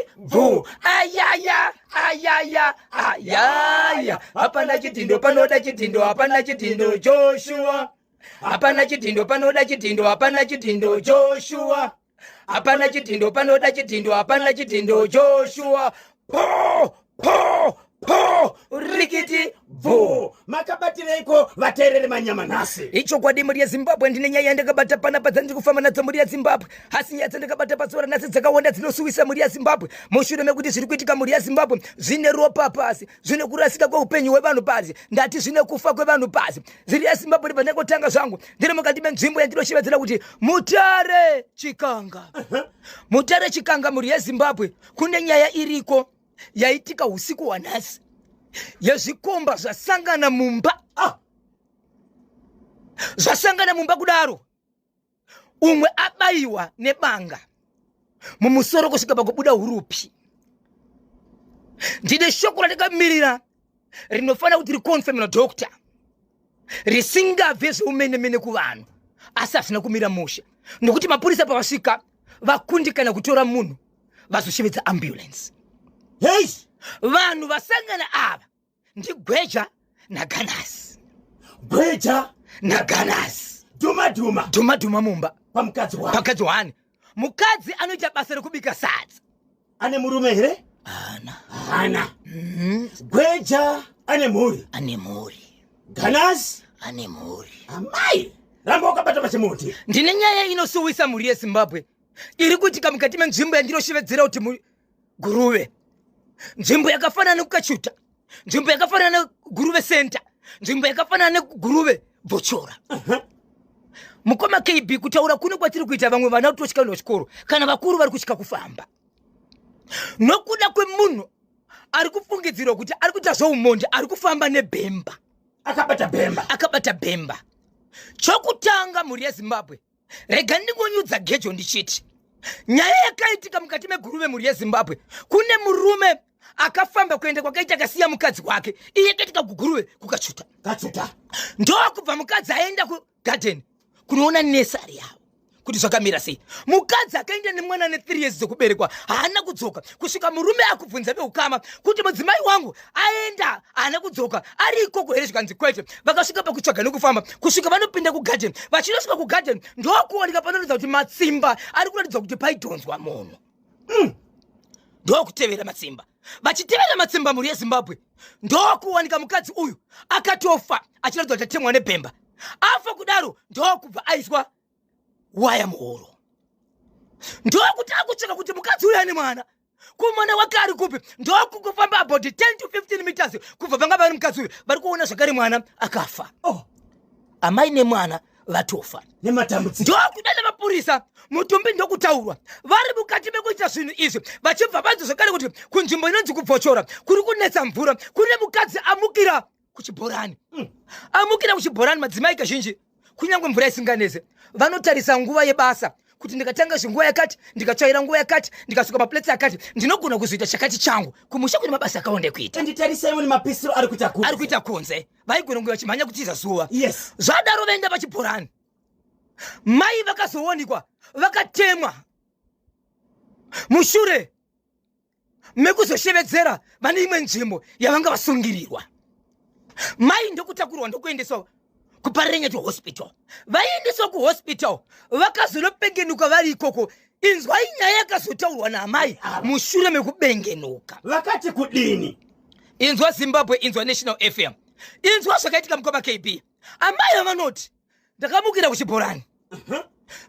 Rikiti bvu. Ayaya, ayaya, ayaya. Hapana chidhindo panoda chidhindo, hapana chidhindo Joshua. Hapana chidhindo panoda chidhindo, hapana chidhindo Joshua. Hapana chidhindo panoda chidhindo, hapana chidhindo Joshua. Po, po, po, rikiti bvu. Makabatireiko vateereri manyama nhasi? Ichokwadi mhuri yeZimbabwe, ndine nyaya yandakabata panapa dzandiri kufamba nadzo mhuri yeZimbabwe. Asi nyaya dzandakabata pazuva ranhasi dzakawanda dzinosuwisa mhuri yeZimbabwe. Mushure mekuti zviri kuitika mhuri yeZimbabwe zvine ropa pasi, zvine kurasika kweupenyu hwevanhu pasi, ndati zvine kufa kwevanhu pasi. Zviri yeZimbabwe ndibva ndangotanga zvangu ndiri mukati menzvimbo yandinoshevedzera kuti Mutare Chikanga. Mutare Chikanga mhuri yeZimbabwe, kune nyaya iriko yaitika usiku hwanhasi yezvikomba zvasangana mumba. Zvasangana mumba kudaro, umwe abayiwa nebanga mumusoro kusvika pakubuda urupi. Ndine shoko randakamirira rinofanira kuti riconfirm nadoctor, risingabve zveumenemene kuvanhu, asi hazvina kumira mushe nokuti mapurisa pavasvika vakundikana kutora munhu, vazoshevedza ambulance. Hey! Vanhu vasangana ava ndiGweja naGanasi. Gweja naGanasi. Dhuma dhuma. Dhuma dhuma mumba. Pamukadzi wani. Pamukadzi wani. Mukadzi anoita basa rekubika sadza. Ane murume here? Hana. Hana. Gweja ane mhuri. Ane mhuri. Ganasi ane mhuri. Amai, ramba wakabata pachimuti. Ndine nyaya inosuwisa mhuri yeZimbabwe iri kuitika mukati menzvimbo yandinoshevedzera kuti Guruve. Nzvimbo yakafanana nekuKachuta, nzvimbo yakafanana neGuruve Center, nzvimbo yakafanana neGuruve Bvochora. Mukoma KB, kutaura kuno kwatiri kuita, vamwe vana kutotya kuenda kuchikoro, kana vakuru vari kutya kufamba nokuda kwemunhu ari kufungidzirwa kuti ari kuita zveumondi, ari kufamba nebhemba. Akabata bhemba. Akabata bhemba. Chokutanga, mhuri yeZimbabwe, rega ndingonyudza gejo ndichiti nyaya yakaitika mukati meGuruve, mhuri yeZimbabwe, kune murume akafamba kuenda kwakaita akasiya mukadzi wake. Iye yakaitika kuGuruve kuKachuta. Kachuta. Ndokubva mukadzi aenda kugadheni kunoona nesari yavo kuti zvakamira sei. Mukadzi akaenda nemwana ne3 years dzekuberekwa, haana kudzoka kusvika murume akubvunza veukama kuti mudzimai wangu aenda, haana kudzoka, ari ikoko here? Zvikanzi kwete. Vakasvika pakutsvaga nekufamba kusvika vanopinda kugadheni. Vachinosvika kugadheni, ndokuoneka panoratidza kuti matsimba ari kuratidza kuti paidhonzwa munhu. Ndokutevera matsimba. Vachitevera matsimba, mhuri yeZimbabwe, ndokuwanika mukadzi uyu akatofa achiratidza kuti atemwa nebhemba. Afa kudaro, ndokubva aiswa waya muhoro. Ndokuti akutsvaka kuti mukadzi uyu ane mwana, kumwana wake ari kupi. Ndokungofamba about 10 to 15 meters kubva panga vari mukadzi uyu, vari kuona zvakare mwana akafa. Oh. Amai nemwana vatofa. Nematambudziko. Ndokuda nemapurisa mutumbi ndokutaurwa. Vari mukati mekuita zvinhu izvi, vachibva vanzi zvakare kuti kunzvimbo inonzi kuBvochora kuri kunetsa mvura, kune mukadzi amukira kuchibhorani. Amukira kuchibhorani. Madzimai kazhinji, kunyange mvura isinganetse, vanotarisa nguva yebasa kuti ndikatanga zvenguva yakati, ndikatsvaira nguva yakati, ndikasuka maplates akati, ndinogona kuzoita chakati changu. Kumusha kune mabasa akawanda ekuita. Anditarisaiwo nemapisiro ari kuita kunze. Ari kuita kunze, vaigona kunge vachimhanya kutiza zuva. Yes. Zvadaro, vaenda pachibhorani, mai vakazoonekwa vakatemwa mushure mekuzoshevedzera vane imwe nzvimbo yavanga vasungirirwa. Mai ndokutakurwa, ndokuendeswa kuParirenyatwa Hospital. Vaendeswa kuhospital, vakazonopengenuka vari ikoko. Inzwai nyaya yakazotaurwa naamai mushure mekubengenuka. Vakati kudini? Inzwa Zimbabwe, inzwa National FM, inzwa zvakaitika mukoma KB. Amai vavanoti, "Ndakamukira kuchibhorani,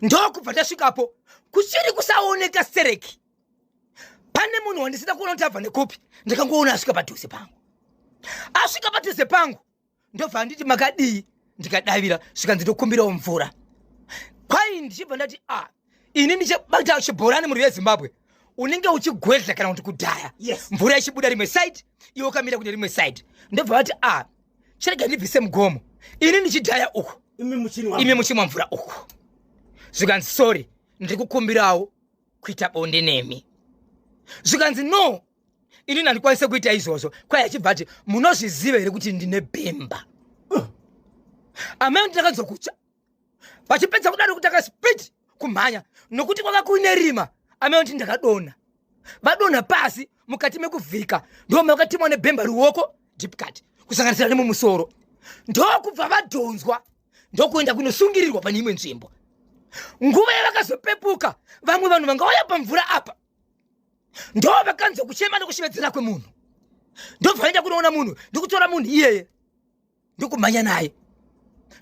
ndokubva ndasvikapo kuchiri kusaoneka stereki. Pane munhu wandisina kuona kuti abva nekupi. Ndikangoona asvika padhuze pangu. Asvika padhuze pangu, ndobva anditi, 'Makadii?' Ndikadavira. Svikanzi, 'Ndokumbirawo mvura.' Kwai ndichibva ndati, 'A, ini ndichibata chibhorani.' Mhuri yeZimbabwe, unenge uchigwedla kana kuti kudhaya, mvura ichibuda rimwe side, iwe ukamira kune rimwe side. Ndobva vati, 'A, chirega ndibvise mugomo, ini ndichidhaya uku, imi muchinwa, imi muchimwa mvura uku.' Zvikanzi, 'Sorry, ndiri kukumbirawo kuita bonde nemi.' Zvikanzi, 'No, ini handikwanise kuita izvozvo.' Kwai achibva ati, 'Munozviziva here kuti ndine bhemba?' Amai, ndakanzwa kutsva. Vachipedza kudaro, kutanga speed kumhanya nokuti kwanga kuine rima. Amai, kuti ndakadonha. Vadonha pasi mukati mekuvhika ndo makatemwa nebhemba ruoko deep cut kusanganisira nemumusoro, ndokubva vadhonzwa ndokuenda kunosungirirwa pane imwe nzvimbo. Nguva yavakazopepuka, vamwe vanhu vangauya pamvura apa ndo vakanzwa kuchema nekushevedzera kwemunhu, ndobva vaenda kunoona munhu, ndokutora munhu iyeye ndokumhanya naye,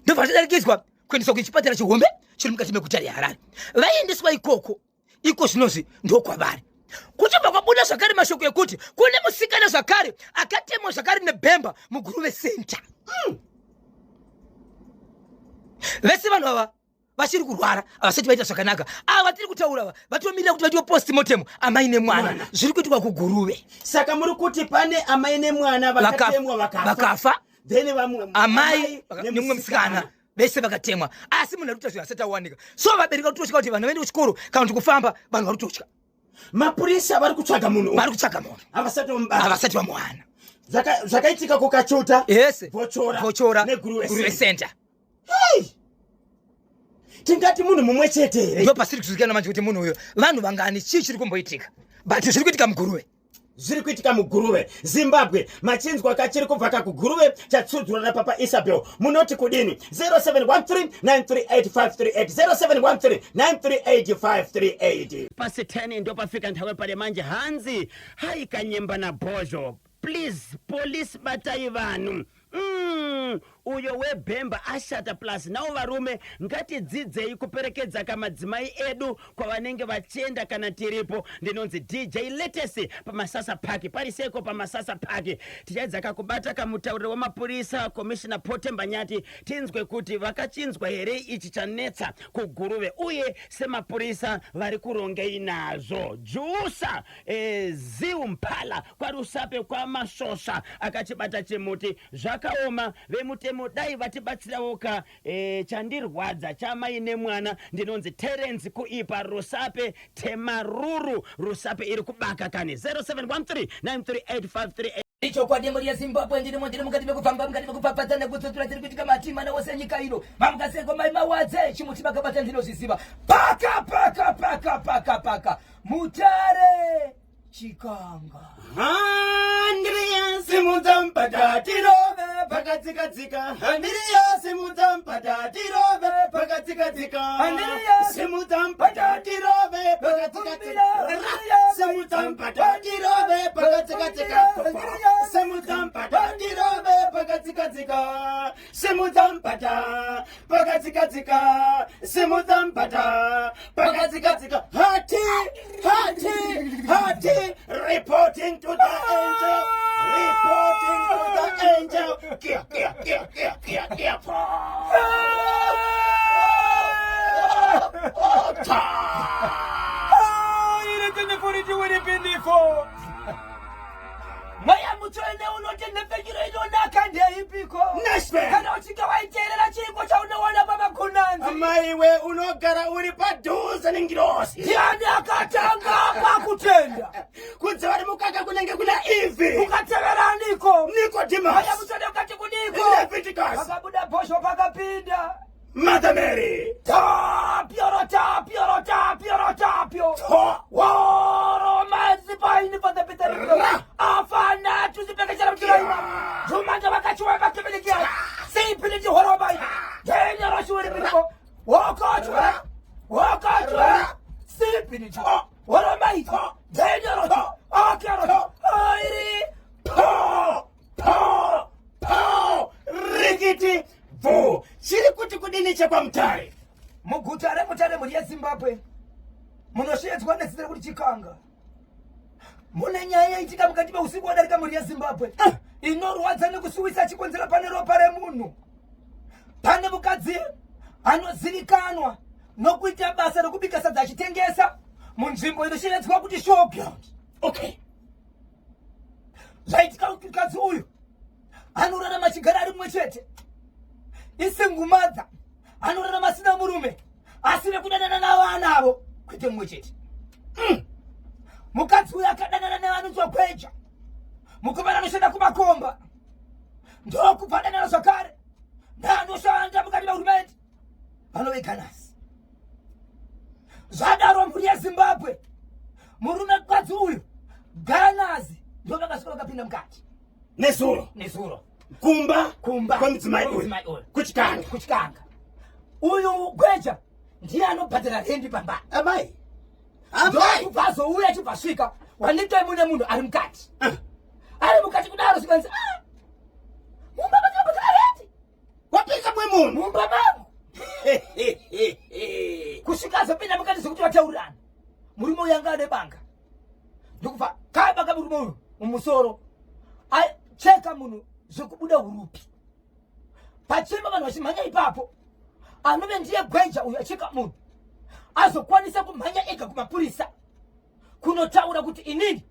ndobva vatadarikidzwa kuendeswa kuchipatara chihombe chiri mukati meguta reHarare. Vaiendeswa ikoko, iko zvinozvi ndokwavari. Kuchibva kwabuda zvakare mashoko ekuti kune musikana zvakare akatemwa zvakare nebhemba muGuruve Center. Vese vanhu ava vachiri kurwara, havasati vaita zvakanaka. Ava vatiri kutaura ava vatomirira kuti vaitwe postmortem, amai nemwana. Zviri kuitwa kuGuruve. Saka muri kuti pane amai nemwana vakatemwa vakafa? Vakafa. Then vamwe amai nemumwe musikana vese vakatemwa, asi munhu ari kuita zvinhu asati awanika. So vabereki vari kutotya kuti vanhu vaende kuchikoro kana kuti kufamba, vanhu vari kutotya. Mapurisa vari kutsvaga munhu uyu. Vari kutsvaga munhu. Havasati vamubata. Havasati vamuwana. Zvakaitika kuKachota, Yese. Vochora, Vochora, neGuruve. Guruve Center. Hey! Tingati munhu mumwe chete here? Ndo pasiri kuzivikana manje kuti munhu uyo, vanhu vangani, chii chiri kumboitika, but zviri kuitika muGuruve. Zviri kuitika muGuruve. Zimbabwe, machinzwa kachiri kubva kakuGuruve chatsudzura naPapa Isabel. Munoti kudini? 0713938538, 0713938538. Pasi 10 ndopafika nthawe pale manje. Hanzi hai, Kanyemba nabhozho, please police, batai vanhu. Uyo webhemba ashata. Plus nawo varume ngatidzidzei kuperekedza kamadzimai edu kwavanenge vachienda kana tiripo. Ndinonzi DJ Latest paMasasa Park pariseko. PaMasasa Park tichaedza kakubata kamutauriri wemapurisa, Commissioner Potemba Nyati, tinzwe kuti vakachinzwa here ichi chanetsa kuGuruve, uye semapurisa vari kurongei nazvo. Jusa Ziumpala kwaRusape kwaMasvosva akachibata chimuti. Zvakaoma, vemutemo dai vatibatsirawo ka. Chandirwadza chamai nemwana. Ndinonzi Terence kuipa Rusape Temaruru. Rusape iri kubaka kani. 0713938538. Ichokwadi, mhuri yeZimbabwe, ndirimo, ndiri mukati mekufamba, mukati mekupfapfadza nekutsutura tiri kuitika matima wose nyika ino. Mamukaseko mai Mawadze, chimuti makabata ndinozviziva. Paka paka paka paka paka Mutare Chikanga. Handiriya, simudza mupata tirove pakadzikadzika. Handiriya, simudza mupata tirove pakadzikadzika. Handiriya, simudza mupata tirove pakadzikadzika. Simudza mupata tirove pakadzikadzika. Simudza mupata tirove pakadzikadzika. Simudza mupata pakadzikadzika. Simudza mupata pakadzikadzika. Hati hati hati, reporting to the angel, reporting to the angel. Kia kia kia kia kia kia. Ta. Iri tendifo. Mweya Mutsvene unoti nhepfenyuro inonaka ndeipiko? Nashville. Kana uchinge waiteerera, chiiko chaunowana pamakunanzi? Amaiwe, unogara uri padhuze nengirosi. Ndiani akatanga pakutenda? Kunze vari mukaka kunenge kuna Ivi. Ukateveraniko? Nicodemus. Mweya Mutsvene ukati kudiko? Leviticus. Pakabuda bhosho pakapinda Mother Mary. Tapio, tapio, tapio, tapio. To. Woro mazipaini patapitari. Ra. Afana tuzipekechera mutiraima. Jumanja vakachiwa vakepelekia. Sipiliti horobai. Kenya rashuwiri piriko. Wokochwe. Wokochwe. Sipiliti. Horomai. Kenya rashu. Akero. Airi. Po po po, rikiti bvu. Chiri kuti kudini chekwaMutare? Muguta reMutare, mhuri yeZimbabwe, munosvedzwa nezita rekuti Chikanga, mune nyaya yaitika mukati meusiku wadarika, mhuri yeZimbabwe, inorwadza nekusuwisa. Chikonzera pane ropa remunhu. Pane mukadzi anozivikanwa nokuita basa rekubika sadza achitengesa munzvimbo inoshevedzwa kuti Showground. Zvaitika kuti mukadzi uyu anorarama achigara ari mumwe chete, isingle mother, anorarama asina murume, asi vekudanana navo anavo, kwete mumwe chete. Mukadzi uyu akadanana nevanonzwa Gweja, mukomana anoshanda kumakomba, ndokubva adanana zvakare neanoshanda mukati mehurumende vanoveganasi. Zvadaro, mhuri yeZimbabwe, Murume mukadzi uyu ganazi ndo vakasvika vakapinda mukati Nezuro. Nezuro. Kumba. Kumba kwemudzimai uyu. Kwemudzimai uyu. Kuchikanga. Kuchikanga. Uyu gweja ndiye anobhadhara rendi pamba. Amai. Amai. Ndokubva azouya achibva asvika wanditai mune munhu ari mukati. Ah. Ari mukati kudaro zvikanzi ah, mumba matinobhadhara rendi. Wapinza mumwe munhu. Mumba mangu. Kusvika azopinda mukati zvekuti vataurirana. Murume uyu anga ane banga. Ndokubva kabaka murume uyu mumusoro. Acheka munhu zvekubuda urupi. Pachema vanhu vachimhanya ipapo. Anove ndiye gweja uyu acheka munhu. Azokwanisa kumhanya ega kumapurisa. Kunotaura kuti inini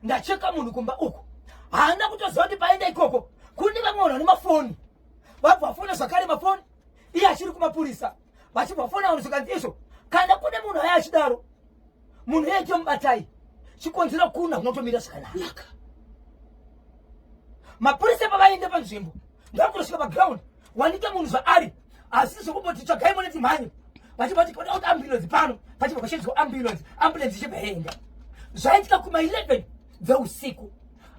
ndacheka munhu kumba uku. Haana kutoziva kuti paenda ikoko kune vamwe vanhu vane mafoni. Vabva vafona zvakare mafoni iye achiri kumapurisa. Vachibva vafona vanhu zvikanzi izvo kana kune munhu aya achidaro munhu iye tomubatai chikonzero kuna kunotomira zvakanaka. Mapurisa pavaenda panzvimbo ndokunosvika paground wanike munhu zvaari asi zvekumboti tsvagai mone timhanye vachibva vati kuti ambulance pano pachibva pashandiswa ambulance ambulance ichibva yaenda. Zvaitika kuma 11 dzeusiku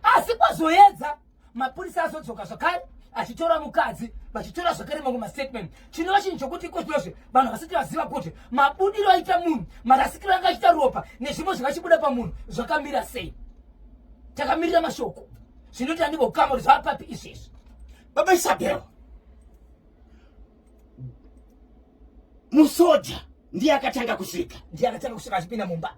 asi kwazoedza mapurisa azodzoka zvakare achitora mukadzi vachitora zvakare mamwe mastatement chinova chinhu chokuti iko zvinozvi vanhu vasati vaziva kuti mabudiro aita munhu marasikiro anga achiita ropa nezvimwe zvingachibuda pamunhu zvakamira sei. Takamirira mashoko zvinoti andiko kukama kuti zvapapi izvezvi. Baba Isabel, musoja ndiye akatanga kusvika. Ndiye akatanga kusvika achipinda mumba.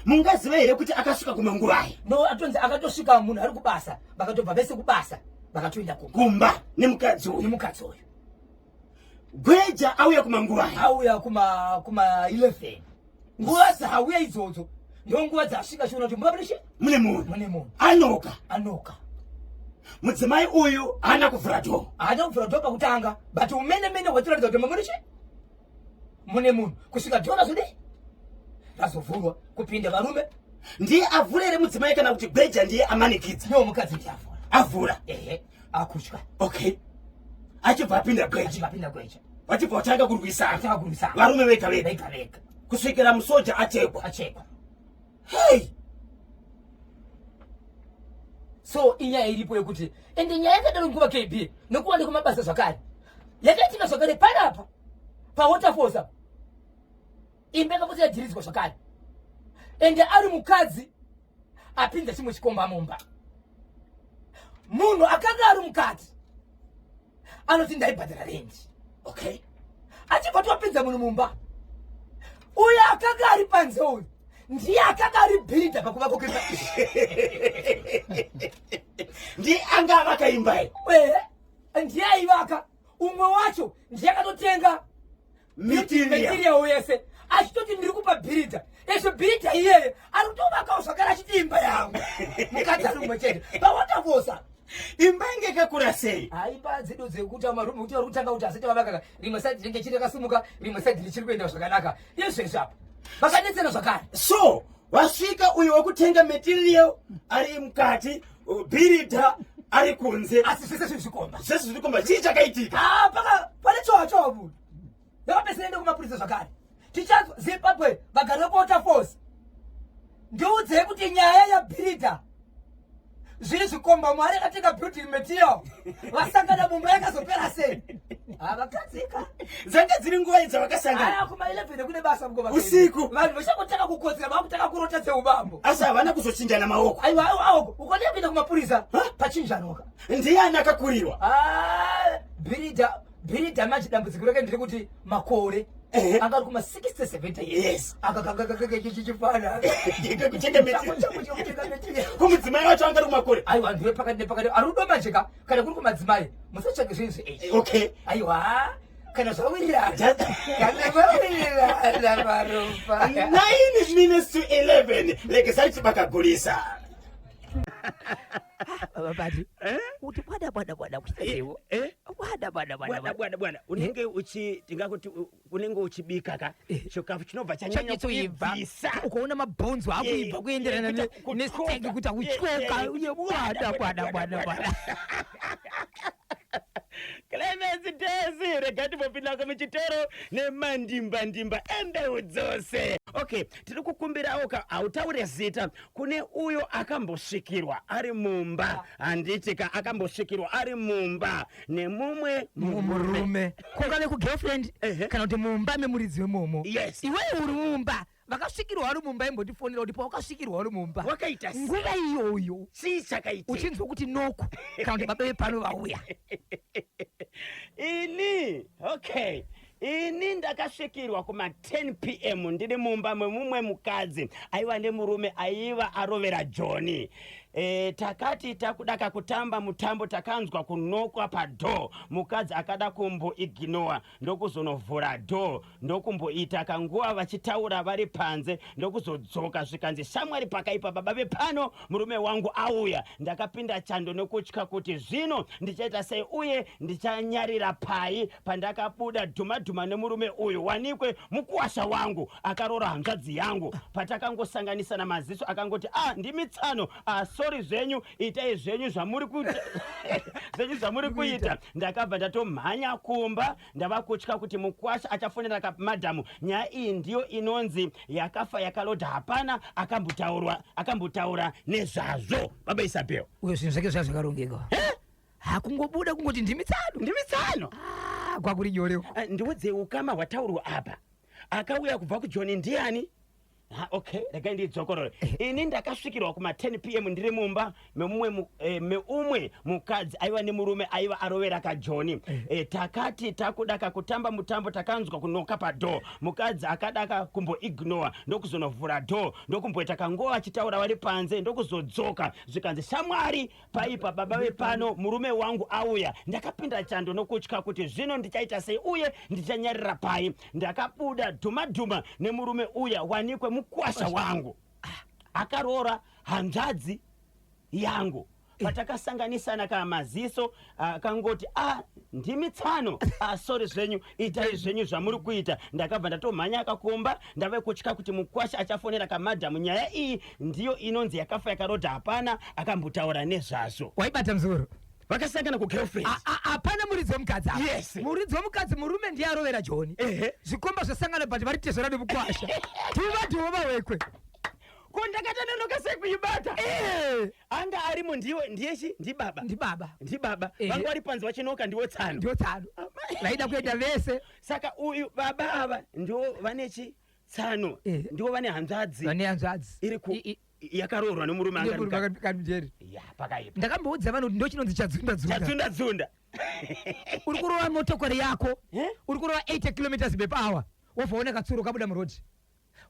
Mungaziva here kuti akasvika kumanguvai? No, atonzi akatosvika munhu ari kubasa, vakatobva vese kubasa vakatoenda kumba. Kumba nemukadzi uyu. Nemukadzi uyu. Gweja auya kumanguvai? Auya kuma 11. Nguva dzauya idzodzo ndo nguva dzasvika chiona kuti mumba mune munhu. Mune munhu. Anoka. Anoka. Mudzimai uyu haana kuvhura dhoo. Haana kuvhura dhoo pakutanga, but umene mene watiratidza kuti mune chi? Mune munhu. Kusvika dhoo razodii? Razovhurwa kupinda varume. Ndiye avhura here mudzimai kana kuti gweja ndiye amanikidza? No, mukadzi ndiye avhura. Avhura. Ehe, akutya. Okay. Achibva apinda gweja. Achibva apinda gweja. Vachibva vatanga kurwisana. Vatanga kurwisana. Varume vega vega. Vega vega. Kusvikira musoja achekwa. Achekwa. Hey! So inyaya iripo yekuti ende nyaya yakadaro nguva KB nekuwanda kwemabasa zvakare yakaitika zvakare panapa pawaterfalls apa imba yakapotsa yadhiridzwa zvakare ende ari mukadzi apinza chimwe chikomba mumba. Munhu akanga ari mukati anoti ndaibhadhara rendi. Okay. Achibva topinza munhu mumba. Uyo akanga ari panze uyu ndiye akanga ari bhiridha pakuvakwa kwemba. Ndiye anga avaka imba iyi. Ndiye aivaka. Umwe wacho ndiye akatotenga material yese achitoti ndiri kupa bhiridha. Ezvo bhiridha iyeye ari kutovakawo zvakare achiti imba yangu. Mukadzi ari mumwe chete. Pawatafosa. Imba inge yakakura sei? Ha, imba dzedu dzekuti marumu kuti vari kutanga kuti asati vavaka rimwe side rinenge chiri rakasimuka rimwe side richiri kuenda zvakanaka. Izvezvi apa vakanetsana zvakare. So vasvika uyu wekutenga material ari mukati, bhiridha ari kunze. Asi zvese zviri zvikomba. Zvese zviri zvikomba. Chii chakaitika? Ah, paka pane chowa chowa munhu. Ndakapesera ende kumapurisa zvakare. Tichanzwa Zimbabwe vagari vekuWaterfalls. Ndiudzei kuti nyaya yabhiridha zviri zvikomba Mwari akatenga building material vasangana mumba yakazopera sei? Havakadzika. Dzanga dziri nguva idzi vakasangana. Aya kuma 11 kune basa mukoma. Usiku. Vanhu vachangotanga kukotsera vakutanga kurota dzeubambo. Asi havana kuzochinjana maoko. Aiwa aiwa aoko. Ukonea kuenda kumapurisa pachinjanoka. Ndiani akakurirwa? Ah, bhiridha bhiridha manje dambudziko rake ndiri kuti makore anga ari kuma 60 70 years. Akakakakakachifana. Kutenga material. Kumudzimai wacho anga ari kumakore. Aiwa ndiwe pakati nepakati. Arudo manje ka kana kuri kumadzimai musatsvage zvinhu zve Okay. Aiwa kana zvawirirana. Kana zvawirirana maropa. 9 minutes to 11. Regesai chibakagurisa. Baba Badi. Kuti bwana bwana bwana kuchitewo. Bwana bwana bwana Bwana bwana bwana unenge uchi tingakuti unenge uchibika ka chikafu chinobva chanyanya Chanyatsoibva. kuibvisa. Ukaona mabhonzo akuibva kuenderana nesteki kuti akutyoka uye bwana bwana bwana bwana. Clemens Desi, rega timbopindako muchitoro nemandimba ndimba embeu dzose. Okay, tiri kukumbirawo ka hautaure zita kune uyo akambosvikirwa ari mumba, handiti ka akambosvikirwa ari mumba nemumwe murume. Murume kungave kugirlfriend Ehe. kana kuti mumba memuridzi wemomo. Yes. Iwewe uri mumba, vakasvikirwa vari mumba, imbotifonera kuti pawakasvikirwa uri mumba Wakaita sei? Nguva iyoyo Chii chakaitika? Uchinzwa kuti noku kana kuti baba vepano vauya. Ini, okay, ini ndakasvikirwa kuma 10 p.m. ndiri mumba memumwe mukadzi aiva nemurume aiva arovera Joni. Takati takudaka kutamba mutambo, takanzwa kunokwa padoor. Mukadzi akada kumboignowa, ndokuzonovhura door, ndokumboita kanguva vachitaura vari panze, ndokuzodzoka, zvikanzi, "Shamwari, pakaipa, baba vepano, murume wangu auya." Ndakapinda chando nokutya kuti zvino ndichaita sei uye ndichanyarira pai. Pandakabuda dhuma dhuma nemurume uyu, wanikwe mukuwasha wangu akaroora hanzvadzi yangu. Patakangosanganisana maziso, akangoti, "A, ndimi tsano. Ah, sorry zvenyu, itai zvenyu zvamuri kuita, zvenyu zvamuri kuita." Ndakabva ndatomhanya kumba, ndava kutya kuti mukwasha achafonera kamadhamu. Nyaya iyi ndiyo inonzi yakafa yakalodha, hapana akambotaurwa akambotaura nezvazvo. Baba Isabel. Uyo zvinhu zvake zvaa zvakarongeka, hakungobuda kungoti ndimi tsano. Ndimi tsano. Ah, kwakuri nyore. Ndiudze ukama hwataurwa apa, akauya kubva kuJoni ndiani? Ha, okay, regai ndidzokorore. Ini ndakasvikirwa kuma 10 p.m. ndiri mumba meumwe mukadzi aiva nemurume aiva arovera kajoni. Takati takudaka kutamba mutambo, takanzwa kunoka padoor. Mukadzi akadaka kumboignowa, ndokuzonovhura door, ndokumboita kanguva vachitaura vari panze, ndokuzodzoka, zvikanzi, "Shamwari, paipa, baba vepano, murume wangu auya." Ndakapinda chando nokutya kuti zvino ndichaita sei uye ndichanyarira pai. Ndakabuda dhuma dhuma nemurume uya, wanikwe mukwasha wangu akaroora hanzvadzi yangu. Patakasanganisana kamaziso, akangoti, "A, ndimi tsano. Ah, sorry zvenyu, itai zvenyu zvamuri kuita." Ndakabva ndatomhanya akakomba, ndave kutya kuti mukwasha achafonera kamadhamu. Nyaya iyi ndiyo inonzi yakafa yakarodha, hapana akambotaura nezvazvo. Waibata muzukuru. Vakasangana kugirlfriend. Hapana muridzi wemukadzi apa. Yes. Muridzi wemukadzi murume ndiye arovera Joni. Zvikomba zvasangana, but vari tezvara nemukwasha, tuva tuvo vawekwe. Ko ndakatanonoka sei kuibata? Anga arimo ndiwe ndiyechi ndibaba. Ndibaba. Ndibaba. Ehe. Vanga vari panze vachinoka, ndiwo tsano. Ndiwo tsano, vaida kuenda vese. Saka uyu baba ava ndiwo vane chi tsano. Ndiwo vane hanzvadzi. Vane hanzvadzi. Iri ku yakaroorwa nemurume anga ari mukati. Mujeri. Ya, pakaipa. Ndakamboudza vanhu kuti ndo chinonzi chadzunda dzunda. Chadzunda dzunda. Uri kurova motokari yako, Eh? uri kurova 80 kilometers per hour, wobva waona katsuro kabuda murodhi.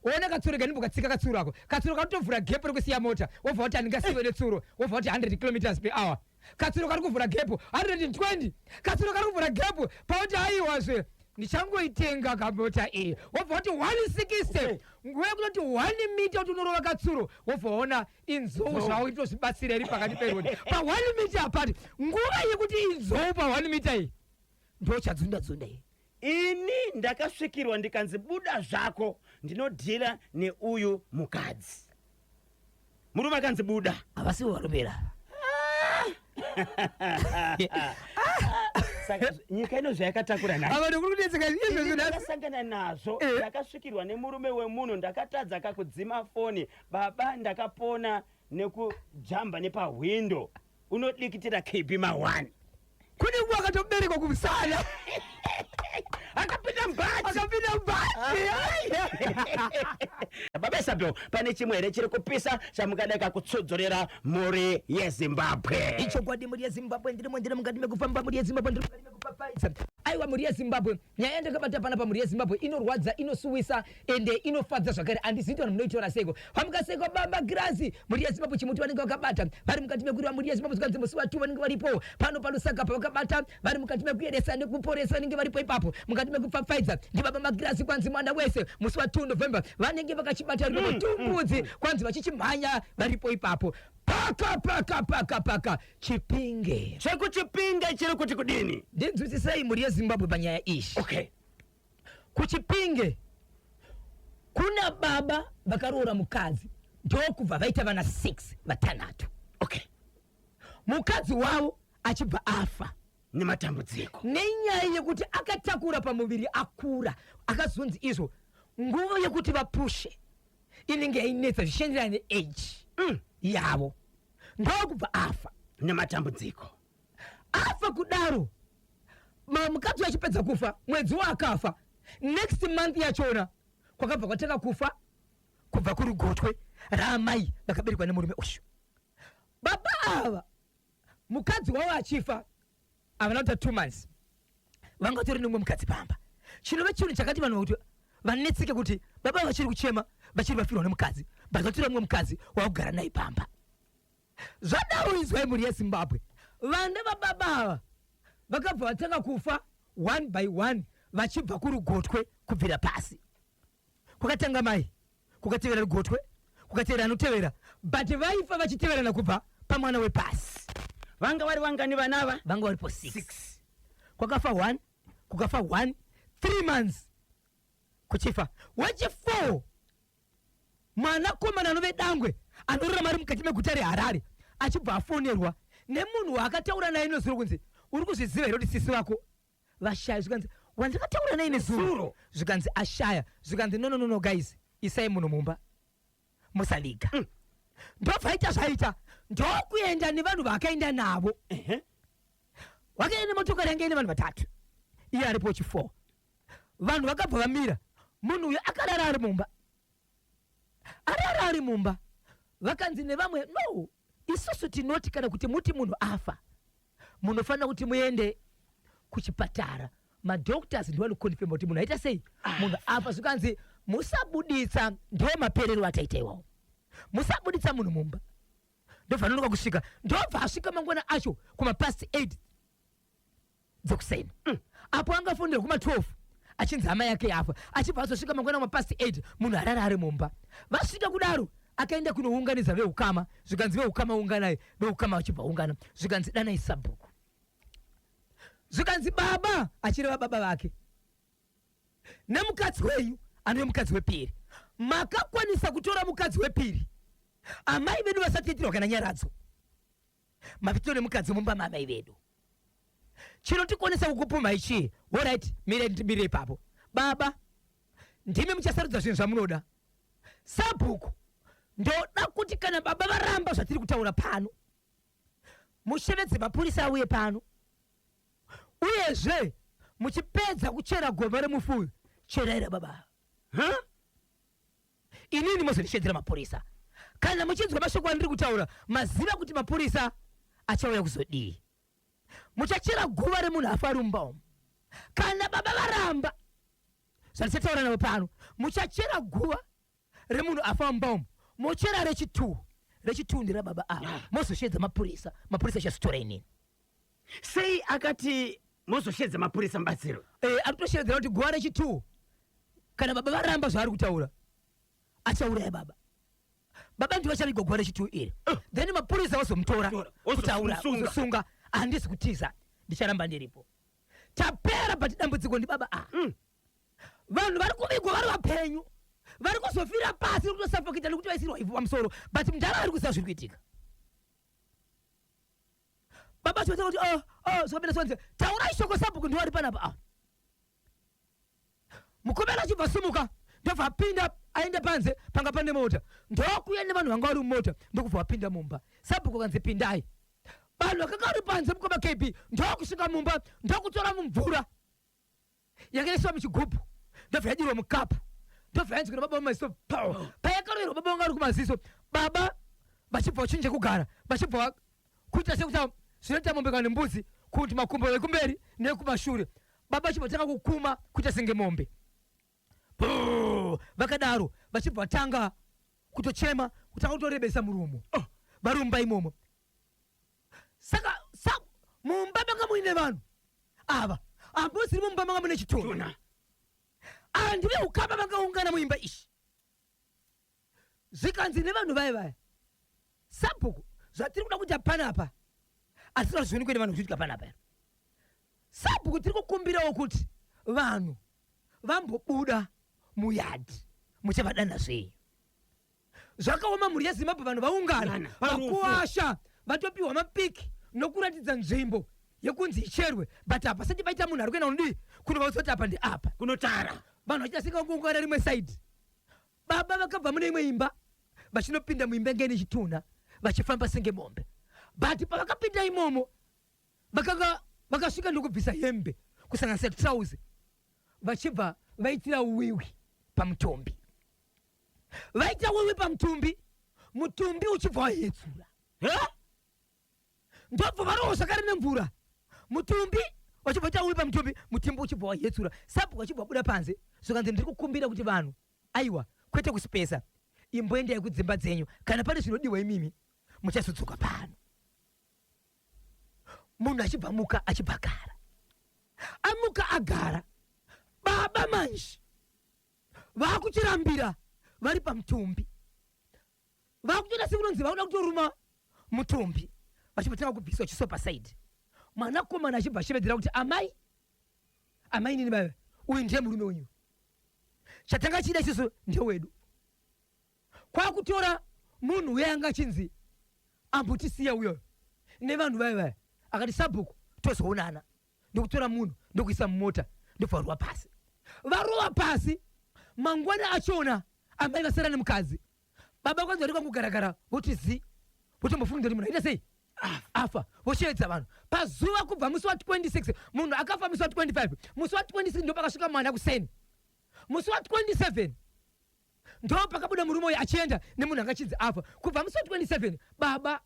Waona katsuro kanimbo katsika katsuro ako, katsuro kanotovhura gap rekusiya mota, wobva wati handingasiwe netsuro, wobva wati 100 kilometers per hour. Katsuro kari kuvhura gap 120, katsuro kari kuvhura gap pauti, "Aiwazve, ndichangoitenga kamota iyi," wobva wati 160. Nguva yekutoti 1 mita kuti unorova katsuro, wobva waona inzou zvavo itozvibatsira iri pakati perodhi pa 1 mita apati. Nguva yekuti inzou pa 1 mita iyi, ndo chadzunda dzunda iyi. Ini ndakasvikirwa ndikanzi, "Buda zvako, ndinodhira neuyu mukadzi." Murume akanzi, "Buda." Havasivo varovera. Saka nyika ino zvayakatakura nhai. Ava ndokuri kudetseka izvozvo nhasi. Ndakasangana nazvo. Ndakasvikirwa nemurume wemunhu, ndakatadza kakudzima foni. Baba, ndakapona nekujamba nepahwindo. Unodikitira KB ma1. Kune umwe akatoberekwa kumusana. Akapinda mubhachi. Akapinda mubhachi. Baba Isabel, pane chimwe here chiri kupisa chamukadeka kutsudzurira mhuri yeZimbabwe? Ichokwadi, mhuri yeZimbabwe, ndirimo, ndiri mukati mekufamba. Mhuri yeZimbabwe, ndiri mukati mekupapaisa. Aiwa, mhuri yeZimbabwe, nyaya yandakabata panapa, mhuri yeZimbabwe, inorwadza, inosuwisa, ende inofadza zvakare. Handizivi kuti vanhu munoitora seiko. Pamukaseko baba Girazi, mhuri yeZimbabwe, chimuti vanenge vakabata vari mukati mekurima. Mhuri yeZimbabwe, zvikanzi musi watu vanenge varipo pano paLusaka pavakabata vari mukati mekuyeresa nekuporesa, vanenge varipo ipapo mukati mekupfapfaidza. Ndibaba Magirazi, kwanzi mwana wese musi wa2 November vanenge vakachibata vari tumbudzi, kwanzi vachichimhanya varipo ipapo. Paka paka paka paka Chipinge. ChekuChipinge chiri kuti kudini? Ndinzwisisei, mhuri yeZimbabwe, panyaya iyi. KuChipinge kuna baba vakaroora mukadzi, ndokubva vaita vana 6, vatanhatu. Mukadzi wavo achibva afa. Nematambudziko. Nenyaya yekuti akatakura pamuviri akura, akazonzi izvo nguva yekuti vapushe inenge yainetsa zvichienderana neage yavo, ndokubva afa. Nematambudziko. Afa kudaro, mukadzi achipedza kufa, mwedzi waakafa, next month yachona kwakabva kwatanga kufa kubva kurugotwe raamai vakaberekwa nemurume uyu. Baba ava, mukadzi wavo achifa, havana kuita 2 months vanga vatori nemumwe mukadzi pamba, chinova chinhu chakati vanhu kuti vanetseke kuti baba vachiri kuchema, vachiri vafirwa nemukadzi, but vatora mumwe mukadzi wakugara naye pamba. Zvadaro, inzwai mhuri yeZimbabwe, vana vababa ava vakabva vatanga kufa one by one vachibva kurugotwe, kubvira pasi. Kwakatanga mai, kukatevera rugotwe, kukatevera anotevera, but vaifa vachiteverana kubva pamwana wepasi. Vanga vari vangani vanava? Vanga varipo 6. Kwakafa 1, kukafa 1, 3 months kuchifa wechi4, mwanakomana anove dangwe, anorarama ari mukati meguta reHarare, achibva afonerwa nemunhu waakataura naye nezuro kunzi, "Uri kuzviziva here kuti sisi vako vashaya?" Zvikanzi, "Wandakataura naye nezuro?" Zuro. Zvikanzi, "Ashaya." Zvikanzi, "No, no, no, no, guys, isai munhu mumba, musaviga." Ndobva aita zvaita, ndokuenda nevanhu vaakaenda navo. Wakaenda nemotokari yanga ine vanhu vatatu, iye aripo chi4. Vanhu vakabva vamira, munhu uyu akarara ari mumba, arara ari mumba. Vakanzi nevamwe, "No, isusu tinoti kana kuti muti munhu afa, munofanira kuti muende kuchipatara, madoctors ndiwo anoconfirma kuti munhu aita sei, munhu afa." Zvikanzi, "Musabuditsa, ndo maperero ataita iwawo, musabuditsa munhu mumba." Ndobva anonoka kusvika, ndobva asvika mangwana acho kumapast 8 dzekuseni. Apo angafonera kuma12 achinzi hama yake yafa, achibva azosvika mangwana kumapast 8, munhu arara ari mumba. Vasvika kudaro, akaenda kunounganidza veukama. Zvikanzi, "Veukama, unganai." Veukama vachibva ungana. Zvikanzi, "Danai sabhuku." Zvikanzi, "Baba," achireva baba vake, "nemukadzi wenyu anove mukadzi wepiri, makakwanisa kutora mukadzi wepiri amai vedu vasati itirwa kana nyaradzo. Mapitiro nemukadzi mumba maamai vedu, chinotikonesa kukupumha ichii?" Alright, mire, ndimire ipapo. Baba, ndimi muchasarudza zvinhu zvamunoda. Sabhuku, ndoda kuti kana baba varamba zvatiri kutaura pano, mushevedze mapurisa auye pano. Uyezve muchipedza kuchera gomba remufuyu, cherai rababa. Huh? Inini mozondishedzera mapurisa. Kana muchinzwa mashoko andiri kutaura, maziva kuti mapurisa achauya kuzodii. Muchachera guva remunhu afa ari mumba umu. Kana baba varamba zvandichataura navo pano, muchachera guva remunhu afa mumba umu, mochera rechi2. Rechi2 nderababa ava. Mozoshedza mapurisa, mapurisa achazotora inini. Sei akati mozoshedza mapurisa, mubatsiro? Ari kutoshevedzera kuti guva rechi2, kana baba varamba zvaari kutaura, achauraya baba. Baba ndivo vachavigwa guva rechi2 iri, then mapurisa vazomutora. Tora, kutaura. Ozomusunga. Kusunga. Handisi kutiza, ndicharamba ndiripo. Tapera, but dambudziko ndibaba ava. Vanhu vari kuvigwa vari vapenyu, vari kuzofira pasi nekutosafokita nekuti vaisirwa ivhu pamusoro, but mudhara vari kuziva zviri kuitika. Baba chivata kuti, Oh, zvakapinda sonze." Taurai shoko, sabhuku ndiwo ari panapa. Ah, mukomana achibva sumuka, ndobva apinda, aenda panze panga pane mota, ndokuya nevanhu vanga vari mumota, ndokubva vapinda mumba. Sabhuku akanzi, "Pindai." Vanhu vakanga vari panze, mukoma KB, ndokusvika mumba, ndokutora mumvura yakaiswa muchigubhu, ndobva yadirwa mukapu, ndobva yanzi kuna baba mumaziso pa. Payakaroverwa baba vanga vari kumaziso, baba vachibva vachinje kugara, vachibva kuita sekuti zvinoita mombe kana nembudzi, kuti makumbo ekumberi nekumashure. Baba vachibva vatanga kukuma kuita senge mombe. Brrr, vakadaro vachibva vatanga kutochema, kutanga kutorebesa muromo. Oh, vari mumba imomo. Saka mumba manga muine vanhu ava, hambosiri mumba manga mune chitunha. Tuna. Andu veukama vangaungana muimba ishi. Zvikanzi nevanhu vaya vaya, "Sabhuku, zvatiri kuda kuita panapa asi zvazvionekwe nevanhu kuchiitika panapa. Sabhuku, tiri kukumbirawo kuti vanhu vambobuda muyadhi, muchavadana zvenyu." Zvakaoma, mhuri yeZimbabwe. Vanhu vaungana. Ungana, parufu. Vakuwasha vatopiwa mapiki nokuratidza nzvimbo. Yekunzi icherwe, but hapasati paita munhu ari kuenda kunodii, kunovaudza kuti apa ndeapa. Kunotara. Vanhu vachiita sengangongwara rimwe side. Baba vakabva mune imwe imba vachinopinda muimba inge ine chitunha, vachifamba senge mombe, but pavakapinda imomo vakanga vakasvika ndokubvisa hembe kusanganisa trauzi, vachibva vaitira wiwi pamutumbi. Vaita wiwi pamutumbi, mutumbi uchibva wahetsura. Ndobva varohwa zvakare nemvura, mutumbi vachibva vaita wiwi pamutumbi, mutumbi uchibva wahetsura. Sabhuku vachibva vabuda panze, zvikanzi, "Ndiri kukumbira kuti vanhu, aiwa, kwete kusipesa, imboendai kudzimba dzenyu. Kana pane zvinodiwa imimi muchazodzoka pano." Munhu achibva muka, achibva agara. Amuka agara, baba manje vakuchirambira vari pamutumbi, vakutoita sekunonzi vakuda kutoruma mutumbi. Vachibva kubviswa chiso pasaidi, mwanakomana achibva achivedzera kuti, "Amai, amai, nini vave uyu ndiye murume wenyu. Chatanga chida isusu ndewedu." Kwakutora munhu uya anga achinzi ambotisiya uyoyo nevanhu vaya vaya. Akati, "Sabhuku, tozoonana." Ndokutora munhu, ndokuisa mumota, ndobva varova pasi. Varova pasi, mangwana achona amai vasara nemukadzi. Baba kwanzi vari kwangugaragara, voti zi, votombofunga kuti munhu aita sei, afa. Voshevedza vanhu pazuva kubva musi wa26. Munhu akafa musi wa25. Musi wa26 ndo pakasvika mwana kuseni. Musi wa27 ndo pakabuda murume uyu achienda nemunhu angachinzi afa. Kubva musi wa27 baba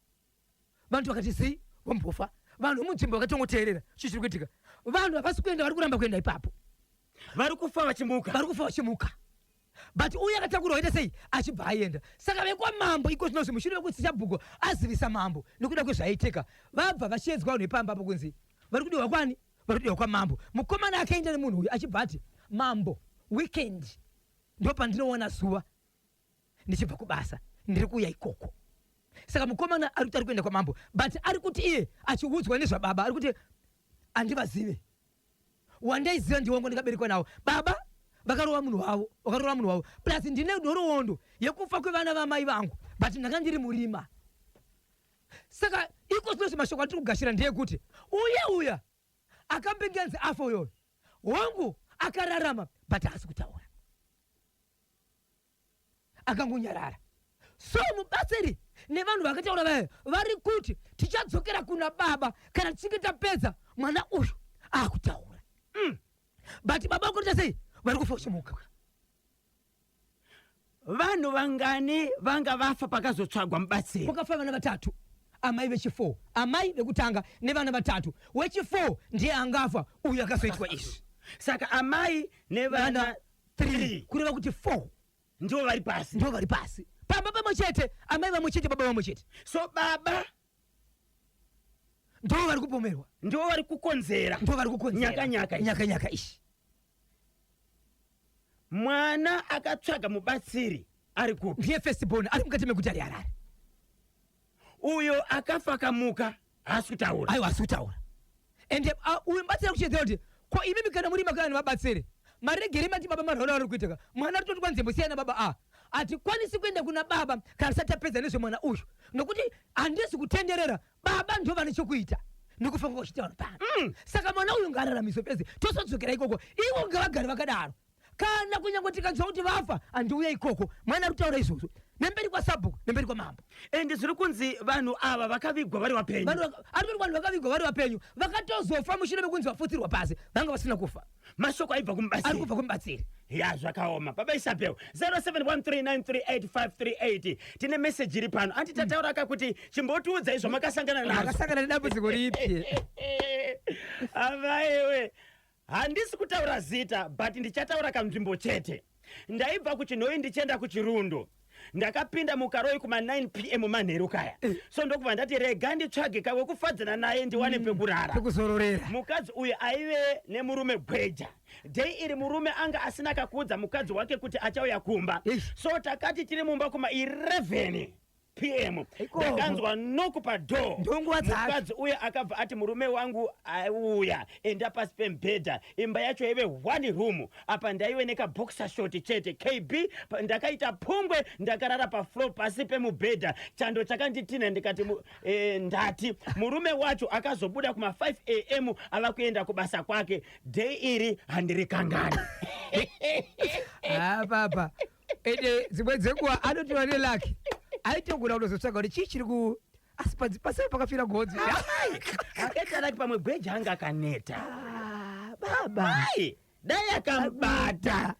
vanhu vakati sei vombofa. Vanhu vemunzvimbo vakatongoteerera chii chiri kuitika. Vanhu havasi kuenda, vari kuramba kuenda ipapo. Vari kufa vachimuka. Vari kufa vachimuka, but uyu akatakurwa aita sei, achibva aenda. Saka vekwamambo iko zvinozvi, mushure mekuti sabhuku azivisa mambo nekuda kwezvaiitika, vabva vachiedzwa vanhu vepamba apo kunzi vari kudiwa kwani, vari kudiwa kwamambo. Mukomana akaenda nemunhu uyu achibva ati, "Mambo, weekend ndo pandinowana zuva ndichibva kubasa, ndiri kuuya ikoko." Saka mukomana ari kuti ari kuenda kwamambo, but ari kuti iye achiudzwa nezvababa, ari kuti, "Handivazive. Wandaiziva ndiwangu ndikaberekwa nawo. Baba vakarova munhu wavo, vakarova munhu wavo. Plus ndine nhoroondo yekufa kwevana vamai vangu, but ndanga ndiri murima." Saka iko zvinozvi mashoko atiri kugashira ndeyekuti uye uya akambenge anzi afa uyoyo, hongu akararama, but haasi kutaura, akangonyarara. So mubatsiri nevanhu vakataura vayo vari kuti tichadzokera kuna baba kana tichinge tapedza mwana uyu akutaura. But baba vakuita sei, vari kufa uchimuka. Vanhu vangani vanga vafa pakazotsvagwa mubatsiri? Kwakafa vana vatatu. Amai vechi4, amai vekutanga nevana vatatu. Wechi4 ndiye angafa uyu akazoitwa izvi. Saka amai nevana vana 3, kureva kuti 4. Ndivo vari pasi. Ndivo vari pasi pamba pamwe chete, amai vamwe chete, baba vamwe chete. So baba ndivo vari kupomerwa. Ndivo vari kukonzera. Ndivo vari kukonzera. Nyaka-nyaka ichi. Nyaka-nyaka ichi. Mwana akatsvaga mubatsiri ari kupi? Ndiye first born, ari mukati meguta reHarare. Uyo akafa akamuka haasi kutaura. Aiwa, asi kutaura. Ende uyu mubatsiri akuchiedzera kuti, "Ko imimi kana muri makana nevabatsiri, maregere mati baba marwara vari kuitika? Mwana ari toti nzembo siyana baba. A hatikwanisi kuenda kuna baba kana tisati tapedza nezvemwana uyu, nokuti handisi kutenderera. Baba ndo vane chokuita nekufa kwakuchiita vanhu pano. Saka mwana uyu ngaararamiswe pedze, tozodzokera ikoko. Ivo ngavagare vakadaro. Kana kunyange tikanzwa kuti vafa, handiuya ikoko." Mwana ari kutaura izvozvo nemberi kwasabhuku, nemberi kwamambo. Ende zviri kunzi vanhu ava vakavigwa vari vapenyu. Ari kuti vanhu vakavigwa vari vapenyu, vakatozofa mushure mekunzi vafutsirwa pasi. Vanga vasina kufa. Mashoko aibva ari kumubatsiri. Kubva kumubatsiri. Ya, zvakaoma. Baba Isabel, 0713938538. Tine meseji iri pano. Anti tataura ka kuti chimbotiudzai zvamakasangana nazvo. Makasangana nedambudziko ripi? Avaiwe, handisi kutaura zita, but ndichataura kanzvimbo chete. Ndaibva kuChinhoyi ndichienda kuChirundu. Ndakapinda mukaroi kuma9 p.m. manheru kaya. So ndokubva ndati rega nditsvage kawekufadzana naye ndiwane pekurara, pekuzororera. Mukadzi uyu aive nemurume gweja. Day iri murume anga asina kakuudza mukadzi wake kuti achauya kumba. Eish. So takati tiri mumba kuma11. p.m. Ikoko. Ndakanzwa knock padoor. Ndonguva dzacho. Mukadzi uye akabva ati, "Murume wangu auya, enda pasi pemubhedha." Imba yacho yaive one room. Apa ndaive nekaboxer short chete. KB, ndakaita pungwe, ndakarara pafloor pasi pemubhedha. Chando chakanditina, ndikati ndati murume wacho akazobuda kuma 5 a.m. ava kuenda kubasa kwake. Day iri handirikangani. Ha, baba, ende dzimwe dzenguva anotiva nelucky, aitogona kutozotsvaga kuti chii chiri ku, asi pasai pakafira gonzi. Akaita lucky, pamwe gweja anga akaneta. Ah, baba. Ai, dai akambata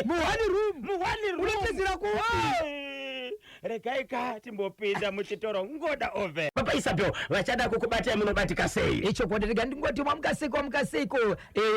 Muone room. Muone room. Unotizira kupi? Ai, regai ka timbopinda muchitoro ngoda ove. Papa Isabel vachada kukubatai, munobatika sei? Ichokwadi, rega ndingoti wamukaseiko, wamukaseiko,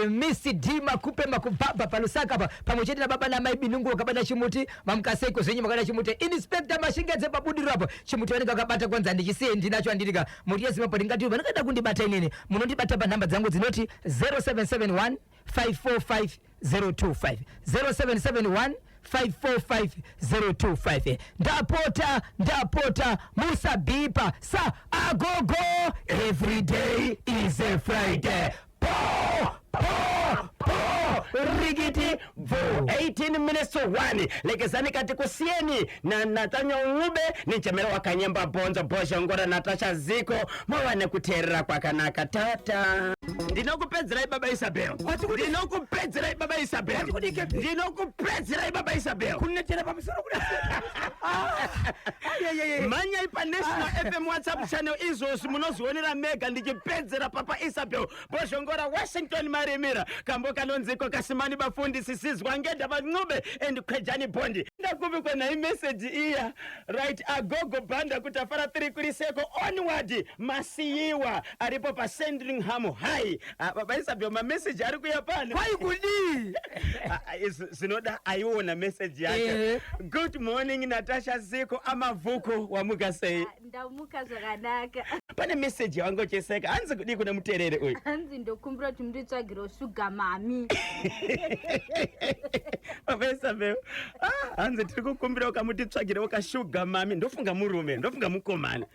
Miss D Makupe Makubhabha paLusaka pa, pamwe chete nababa namai Binungu vakabata chimuti. Mamukaseiko zvenyu makabata chimuti. Inspector Mashingedze pabudiriro apo, chimuti vanenge vakabata kwanza ndichisiye ndinacho andirika muti yeZimbabwe. Ndingati vanongada kundibata inini, munondibata panhamba dzangu dzinoti 0771 545 025, 0771 545025. Ndapota, ndapota, musabhipa sa agogo. Every day is a Friday. Po po po, Rikiti bvu, 18 minutes to 1. Lekezani kati kusiyeni na Natanya Ncube nechemero wakanyemba bhonzo bhozhongora Natasha Ziko. Mava nekuteerera kwakanaka. Tata, ndinokupedzerai baba Isabel, ndinokupedzerai baba Isabel, ndinokupedzerai baba Isabel. Kunetera pamusoro kuda. Mhanyai paNational FM WhatsApp channel izvozvi, munozvionera mega ndichipedzera papa Isabel Bhozhongora. Washington Marimira, kambo kanonziko kasimani bafundisi sizwa ngedha vaNcube and Kwejani Bondi. Ndakupi kwenhai meseji iya? Right, agogo Bhanda kutafara 3 kuriseko onward masiyiwa aripo paSandringham High. Ah, baba Isabel, mameseji ari kuya pano. Kwai kudii? Ah, ah, zinoda aiona meseji yacho. Good morning, Natasha Ziko amavhuko, wamuka sei? Ndamuka zvakanaka. Pane meseji yawangocheseka, hanzi kudii kuna muterere uyu? Hanzi ndokumbira kuti munditsvagirewo sugar mummy. Baba Isabel, ah, hanzi tiri kukumbira ukamutitsvagirewo kasugar mummy. Ndofunga murume, ndofunga mukomana.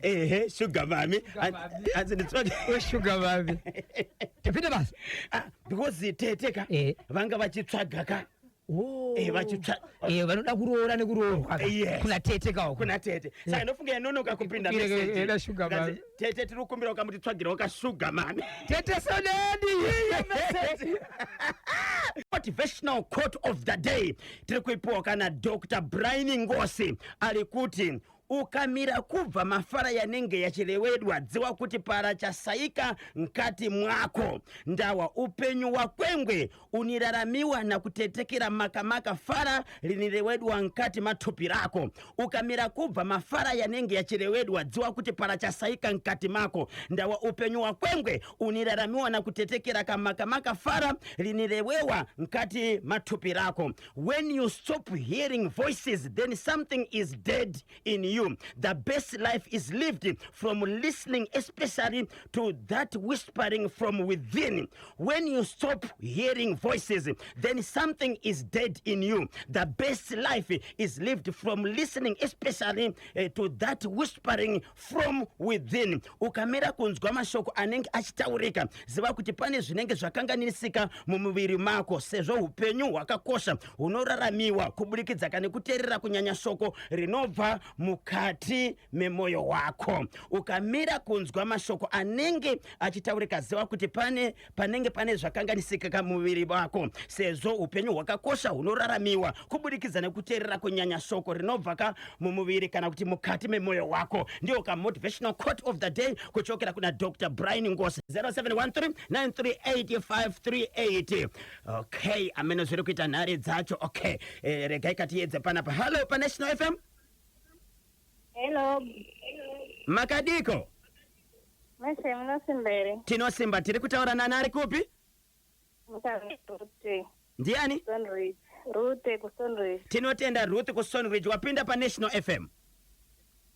Ehe, sugar mummy. Hanzi nditsvage Sugar mummy, tipinde basa. Ah, because tete ka vanga vachitsvaga ka. Vanoda kuroora nekuroorwa ka. Kuna tete kaoko. Kuna tete, saka ndofunga yanonoka kupinda message. Eda sugar Nganzi, mummy. "Tete, tiri kukumbira ukamutitsvagirewo kasugar mummy." Tete Soneni. Motivational quote of the day tiri kuipiwa kana Dr Brian Ngosi, ari kuti, "Ukamira kubva mafara yanenge yachirewedwa, dziwa kuti para chasaika mkati mwako. Ndawa upenyu wakwengwe uniraramiwa na kutetekera makamaka fara linirewedwa mkati mathupi rako. Ukamira kubva mafara yanenge yachirewedwa, dziwa kuti para chasaika mkati mako. Ndawa upenyu wakwengwe uniraramiwa na kutetekera kamakamaka fara linirewewa mkati mathupi rako. When you stop hearing voices, then something is dead in you. The best life is lived from listening, especially to that whispering from within. When you stop hearing voices, then something is dead in you. The best life is lived from listening, especially to that whispering from within." Ukamira kunzwa mashoko anenge achitaurika, ziva kuti pane zvinenge zvakanganisika mumuviri mako, sezvo upenyu hwakakosha hunoraramiwa kuburikidza kane kuteerera kunyanya shoko rinobva mukati memwoyo wako. Ukamira kunzwa mashoko anenge achitaurika, ziva kuti pane panenge pane zvakanganisika kamuviri wako, sezvo upenyu hwakakosha hunoraramiwa kuburikidza nekuteerera kunyanya shoko rinobva ka mumuviri kana kuti mukati memwoyo wako. Ndiyo ka motivational quote of the day kuchokera kuna Dr Brian Ngosi. 0713 938 538. Okay, amene zviri kuita nhare dzacho. Okay, regai katiyedze panapa. Hallo paNational FM. Hello. Makadiko? Meshe, munosimbere. Tinosimba. Tiri kutaura nani, ari kupi? Rute. Ndiani? Stoneridge. Rute kuStoneridge. Tinotenda, Ruth kuStoneridge, wapinda paNational FM.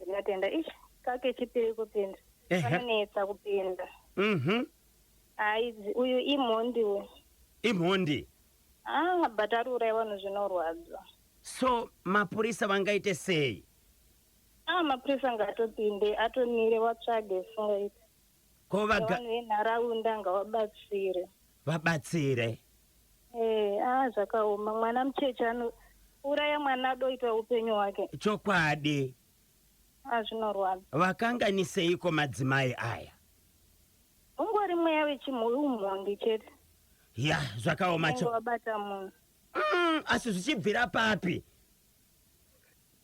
Ndinotenda. Ish, kake chipiri kupinda. Panonetsa kupinda. Hayi, uyu imhondi uyu. Imhondi. Ah, but ari uraya vanhu zvinorwadza. So mapurisa vangaite sei? A mapurisa ngaatopinde atomire watsvage zvisingaiti. Ko vaga Vanhu venharaunda ngavabatsire. Vabatsire. Eh, ah zvakaoma. Mwana mucheche anouraya mwana adoita upenyu hwake. Chokwadi. Ah zvinorwadza. Vakanganiseiko madzimai aya? Ungori mweya wechimhondi chete. Ya, zvakaoma cho. Wabata munhu. Asi zvichibvira papi?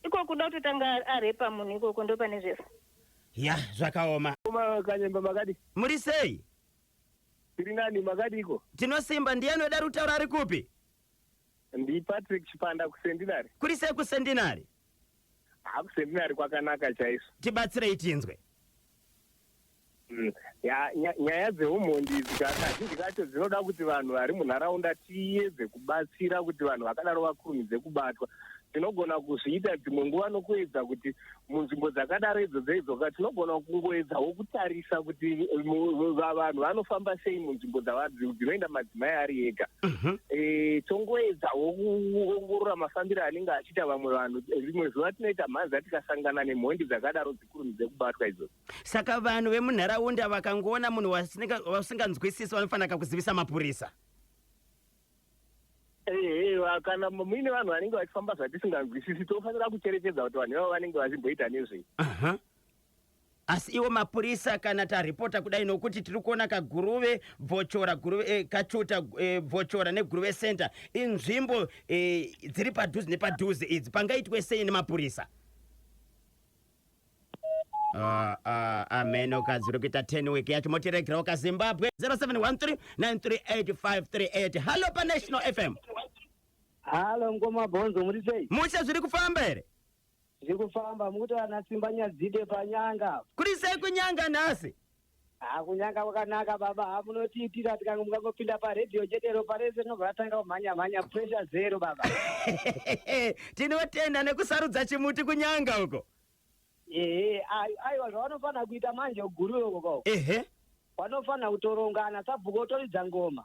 Iko kuda kutotanga arepa munhu ikoko ndopane zvese. Ya, zvakaoma. Kanyemba makadi? Muri sei? Tiri nani, makadiko? Tinosimba. Ndiani wedu ari kutaura, ari kupi? Ndi Patrick Chipanda kuSendinari. Kuri sei kuSendinari? Ha, kuSendinari kwakanaka chaizvo. Tibatsirei tinzwe. Ya, nyaya dzeumhondi idzi kazhinji kacho dzinoda kuti vanhu vari munharaunda tiedze kubatsira kuti vanhu vakadaro vakurumidze kubatwa. Tinogona kuzviita dzimwe nguva nokuedza kuti munzvimbo dzakadaro idzodzo idzoka tinogona kungoedzawo kutarisa kuti vanhu vanofamba sei munzvimbo dzinoenda madzimai ari ega. Tongoedzawo kuongorora mafambiro anenge achiita vamwe vanhu. Rimwe zuva tinoita mhanza tikasangana nemhondi dzakadaro dzikurumidze kubatwa idzodzo. Saka vanhu vemunharaunda vakangoona munhu vasinganzwisisi vanofanira kuzivisa mapurisa. Ehe, kana muine vanhu vanenge vachifamba zvatisinganzwisisi, tofanira kucherechedza kuti vanhu ivavo vanenge vachimboita nezvei. Asi iwo mapurisa kana taripota kudai, nokuti tiri kuona kaGuruve, Bvochora, Guruve, Kachuta, Bvochora neGuruve Center inzvimbo dziri padhuze nepadhuze idzi, pangaitwe sei nemapurisa? Ameno kadziri kuita 10 week yacho, motiregerawo kaZimbabwe. 0713 938 538. Hallo paNational FM. Halo ngoma Bhonzo, muri sei? Mushe, zviri kufamba here? Zviri kufamba, mukuti vana Simba Nyadzide panyanga. Kuri sei kunyanga nhasi? Ha, kunyanga kwakanaka baba. Ha, munotiitira tikange mukangopinda paredhiyo chete, ropa rese rinobva ratanga kumhanya mhanya, pressure zero baba. Tinotenda nekusarudza chimuti kunyanga uko. Ehe, aiwa, zvavanofanira kuita manje uGuruve ukoko, vanofanira kutorongana, sabhuku otoridza ngoma,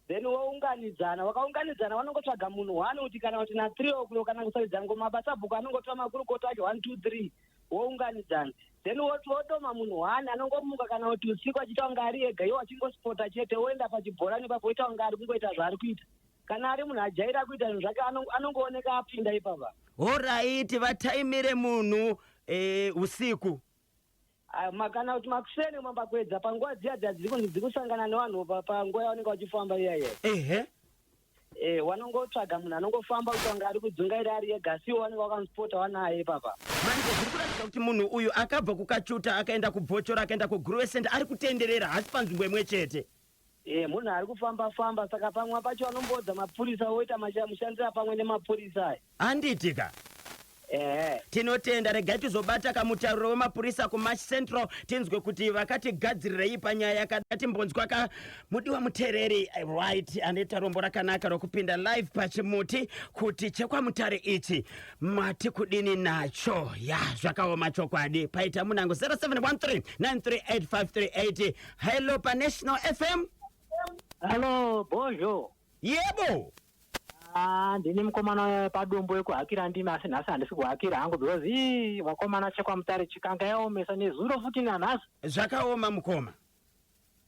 then wounganidzana. Vakaunganidzana vanongotsvaga munhu one kuti kana kuti na3 o'clock kana kusaridza ngoma ba, sabhuku anongotora makurukota acho 1 2 3, wounganidzana, then wodoma munhu one anongomuka kana kuti usiku achiita kunge ari ega, iwo achingosipota chete, woenda pachibhorani ipapo, oita kunge ari kungoita zvaari kuita. Kana ari munhu ajaira kuita zvinhu zvake, anongooneka apinda ipapa. Alright, vataimire munhu usiku. Kana kuti makuseni mambakwedza, panguva dziya dziya dziri kunzi dziri kusangana nevanhu panguva yavanenge vachifamba iya iya. Vanongotsvaga munhu anongofamba kuti anga ari kudzungaira ari ega, asiwo vanenge vakamusipota vanaye ipapa. Manje zviri kuratidza kuti munhu uyu akabva kuKachuta, akaenda kuBhochora, akaenda kuGuruve Center, ari kutenderera, hasi panzvimbo imwe chete. Munhu ari kufamba famba, saka pamwe pacho vanombodza mapurisa, voita mushandira pamwe nemapurisa aya. Handitika? Ehe. Tinotenda. Regai tizobata kamutauriro wemapurisa kuMash Central, tinzwe kuti vakatigadzirirei panyaya yakada. Timbonzwa ka mudiwa muteereri, right, anoita rombo rakanaka rokupinda live pachimuti kuti chekwaMutare ichi mati kudini nacho. Ya, zvakaoma chokwadi. Paita munango 0713 938 538. Hello paNational FM. Halo Bhozho. Yebo. Ah, ndini mukomana padombo wekuhakira ndimi, asi nhasi handisi kuhakira hangu because ii vakomana, chekwaMutare chikanga yaomesa nezuro futi nanhasi. Zvakaoma mukoma.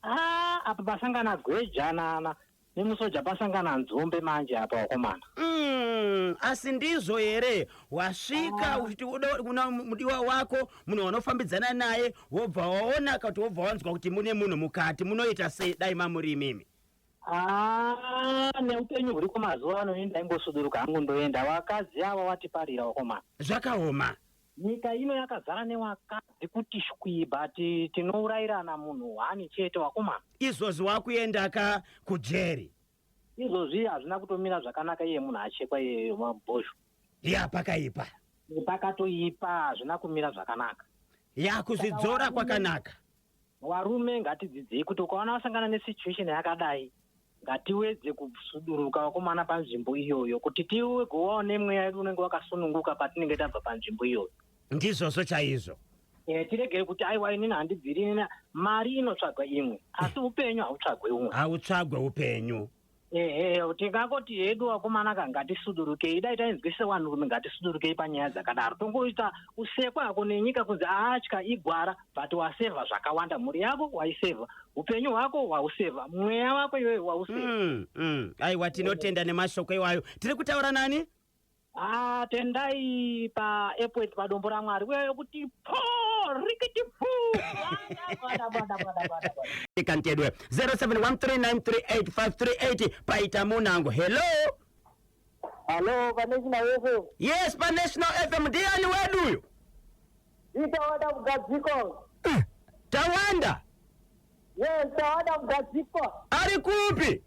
Ah, apa pasangana gwejanana nemusoja, pasangana nzombe manje apa wakomana. Asi ndizvo here? Wasvika uchiti uda kuna mudiwa wako, munhu wanofambidzana naye, wobva waona kuti, wobva wanzwa kuti mune munhu mukati, munoita sei dai mamuri imimi? Ah, neupenyu huriko mazuva ano, ini ndaingosuduruka hangu ndoenda. Vakadzi ava watiparira wakomana. Zvakaoma. Nyika ino yakazara newakadzi kuti shwi, but tinourayirana munhu hwani chete wakomana. Izvozvi wakuenda ka kujeri. Izvozvi hazvina kutomira zvakanaka, iye munhu achekwa iye mabhosho. Ya, pakaipa. Pakatoipa, hazvina kumira zvakanaka. Ya, kuzvidzora kwakanaka. Varume ngatidzidzei kuti ukaona wasangana nesituation yakadai, ngatiwedze kusuduruka vakomana panzvimbo iyoyo, kuti tigowawo nemweya yedu unenge wakasununguka patinenge tabva panzvimbo iyoyo. Ndizvozvo chaizvo. Tiregere kuti aiwa, inini handibviri, inini mari inotsvagwa imwe, asi upenyu hautsvagwe umwe. Hautsvagwe upenyu. Ehe, tingangoti hedu vakomana ka ngatisudurukei, dai tainzwisisa vanhurume ngatisudurukei panyaya dzakadaro. Tongoita usekwa hako nenyika kunzi atya igwara but wasevha zvakawanda mhuri yako waisevha, upenyu hwako wausevha, mweya wako iwewe wausevha. Aiwa tinotenda nemashoko iwayo. Tiri kutaura nani? Ah, tendai pa Epworth padombo raMwari uye kuti po rikiti pu. Bada, bada, bada, bada, bada. Kantedwe 0713938538 paita munango. Hello. Hello, paNational FM. Yes, paNational FM ndiani wedu uyu? Tawanda Mugadziko. Tawanda. Yes, Tawanda Mugadziko. Ari kupi?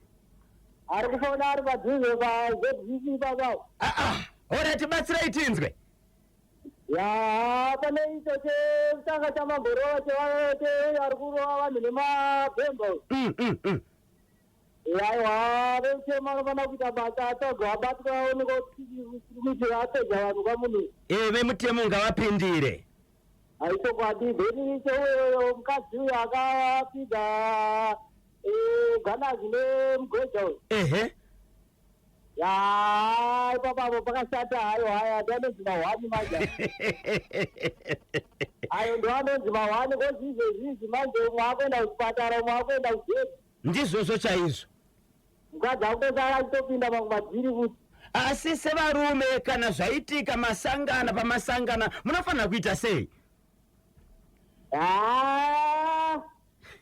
Ari kufona ari padhuze paZBC baba. Ah ah. Ora tibatsirai tinzwe. Ya, pane icho chekutanga chamamborova cheuyo ari kurova vanhu nemabhemba. Aiwa, vemutemo vanofanira kuita basa atsvagwa abatwa aonekwa kuti apedza vanhu kwamunhu. Eh, vemutemo ngavapindire. Haichokwadi, then cheuyo mukadzi uyo akapinda ganazi nemugweja uyu. Ehe. Ya, ipapapo pakashata hayo haya ndoanonzi mahwani manje. Ayo ndoanonzi mahwani kozi izvezvizvi manje umwe akuenda kuchipatara umwe akuenda kujeri. Ndizvozvo chaizvo. Mukadzi akutosara achitopinda mamwe madhiri futi. Asi sevarume kana zvaitika masangana pamasangana munofanira kuita sei? Haa,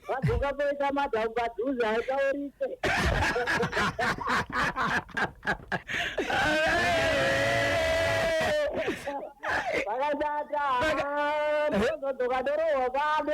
vadzoka poita madhamu padhuze haitaurike. Vakashata, ndozodzoka ndorohwa pano.